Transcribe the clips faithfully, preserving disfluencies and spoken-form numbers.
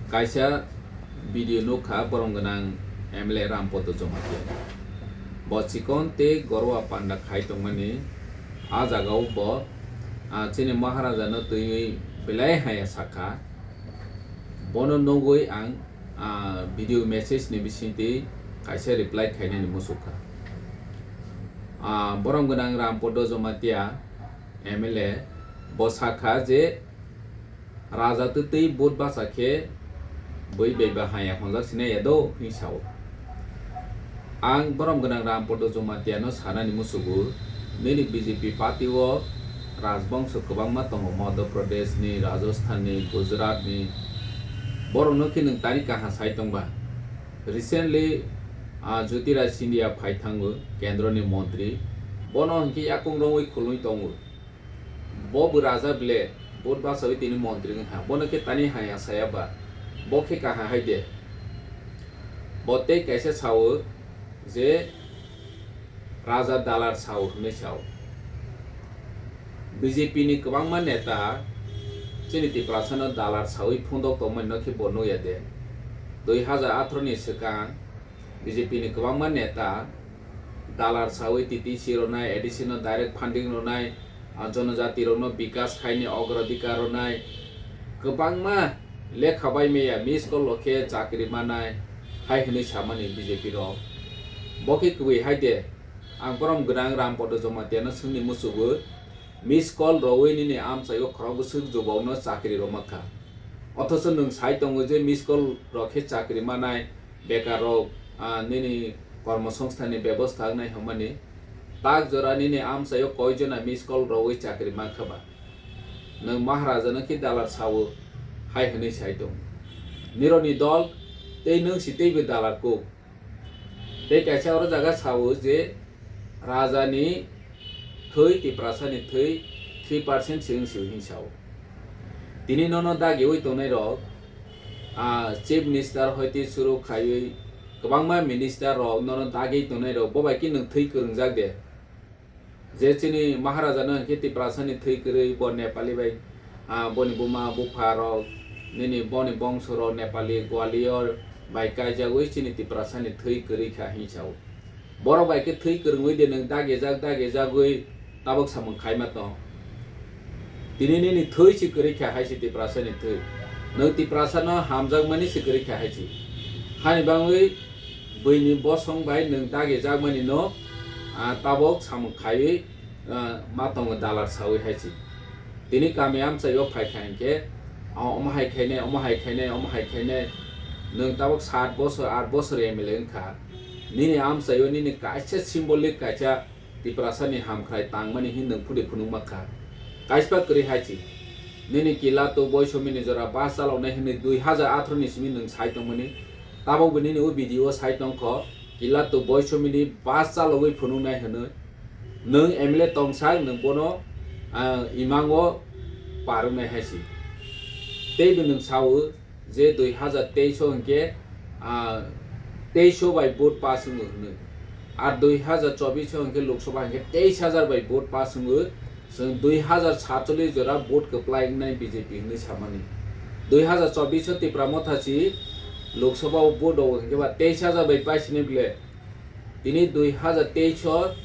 Kaisa video nukha borom gwnang M L A Rampodo Jamatia. Bo chikon tei gorwa panda khai tongmani. A jagao bo, ah, chini Maharaja no twiwi belai haya sakha. Bono nugwi ang, ah, video message ni bisingtwi kaisa reply khainani musukha. Ah, borom gwnang Rampodo Jamatia M L A bo sakha je Raja twtwi vote bacha khe bui bai ba haya honjak sinai ya do hwnwi sao. Ang borom gwnang Rampodo Jamatia no sanani musugo, nini B J P party o rajbongso kwbangma tongo, Madhya Pradesh ni, Rajasthan ni, Gujarat ni, borok no khe nwng tani kaha sai tongba. Recently, ah, Jyotiraj Scindia phai thango, kendro ni montri, bono hwnkhe yakung romwi khulwi tongo. Bo bo raja ble, vote bachawi tini montri wngkha. Bono khe tani haya saya ba, bo khe kaha hai de. Bo tei kaisa sao je raja dalar sao hwnwi sao. B J P ni kwbangma neta chini Tiprasa no dalar sawi phundok tongmani no khe bo nukya de. Dui hajar atharo ni swkang B J P ni kwbangma neta dalar sawi T T C ronai, A D C no direct funding ronai, ah, jonojati rokno bikas khaini ogrodikar ronai, kwbangma lekha bai maya miss call rok khe chakri manai hai hwnwi samani B J P rok. Bo khe kwbwi hai de, ang borom gwnang Rampodo Jamatia no swngni musugo, miss call rwwi nini amchaio khorok bwswk jubok no chakri rwma kha. Othocho nwng sai tongo je miss call rok khe chakri manai, bekar rok, ah, nini kormosongsthan ni bebosta wngnai hwnmani. Tak jora nini amchaio koi jona miss call rwwi chakri mankha ba? Nwng Maharaja no khe dalar sao hai hwnwi sai tong. Nironi dol tei nwng si teibo dalar kuk. Tei kaisa oro jaga sao je raja ni thwi, Tiprasa ni thwi three percent se wng si hwnwi sao. Tini nono dagiwi tongnai rok, ah, chief minister hoite suru khaiwi kwbangma minister rok nono dagi tongnai rok, bo bai khe nwng thwi kwrwngjak de? Je chini Maharaja no hwnkhe Tiprasa ni thwi kwrwi, bo Nepali bai, ah, boni buma bupha rok, nini boni bongso rok Nepali Gwalior bai kaijagwi chini Tiprasa ni thwi kwrwi kha hwnwi sao. Borok bai khe thwi kwrwngwi de nwng dagijak dagijagwi tabok samung khaima tong. Tini nini thwi se kwrwi kha hai se Tiprasa ni thwi. Nwng Tiprasa no hamjakmani se kwrwi kha hai se. Hani bangwi buini bosong bai nwng dagijakmani no, ah, tabok samung khaiwi, ah, ma tongo dalar sawi hai se. Tini kami amchaio phai kha hinkhe, ah, omo hai khainai, omo hai khainai, omo hai khainai. Nwng tabok sat bosor, aat bosor M L A wngkha. Nini amchaio nini kaisa symbolic kaisa Tiprasa ni hamkrai tangmani hin nwng phudi phunukma kha. Kaispa kwrwi hai se. Nini kila to boisomi ni jora bus chaloknai hinwi dui hajar atharo ni simi nwng sai tongmani. Tabok bo nini o video o sai tongkho. Kila to boisomi ni bus chalogwi phunuknai hinwi. Nwng M L A tongsak nwng bono, ah, imango parwnai hai se. Teibo nwng sao, je dui hajar teis o hinkhe, ah, teis o bai vote pass wngo hwnwi. Ar dui hajar chobis o hinkhe Lok Sabha hinkhe teis hajar bai vote pass wngo. Chwng dui hajar satchollis jora vote kwplai wngnai B J P hwnwi samani. Dui hajar chobis o Tipra Motha si Lok Sabha o vote rwo hinkhe ba teis hajar bai paisini bile. Tini dui hajar teis o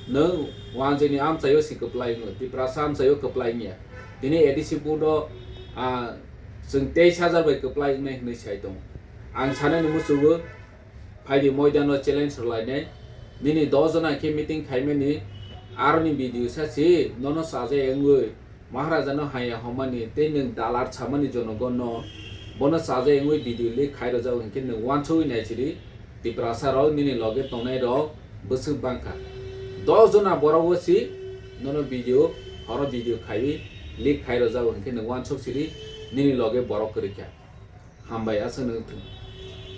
nwng wanjwini amchaio si kwplai wngo, Tiprasa amchaio kwplai wngya. Tini A D C vote o, ah, chwng teis hajar bai kwplai wngnai hwnwi sai tongo. Ang sanani muchungo, phaidi moidano challenge rwlainai. Nini dos jona khe meeting khaimani, aroni video sa si nono chajai wngwi Maharaja no haya homani tei nwng dalar samani jonogon no bono chajai wngwi video leak khai rwjago hinkhe nwng uansugwi nai sidi. Tiprasa rok nini loge tongnai rok bwswk bangkha. Dos jona borok o si nono video, horo video khaiwi leak khai rwjago hinkhe nwng uansuk sidi nini loge borok kwrwi kha. Hambai aswk nwng thung.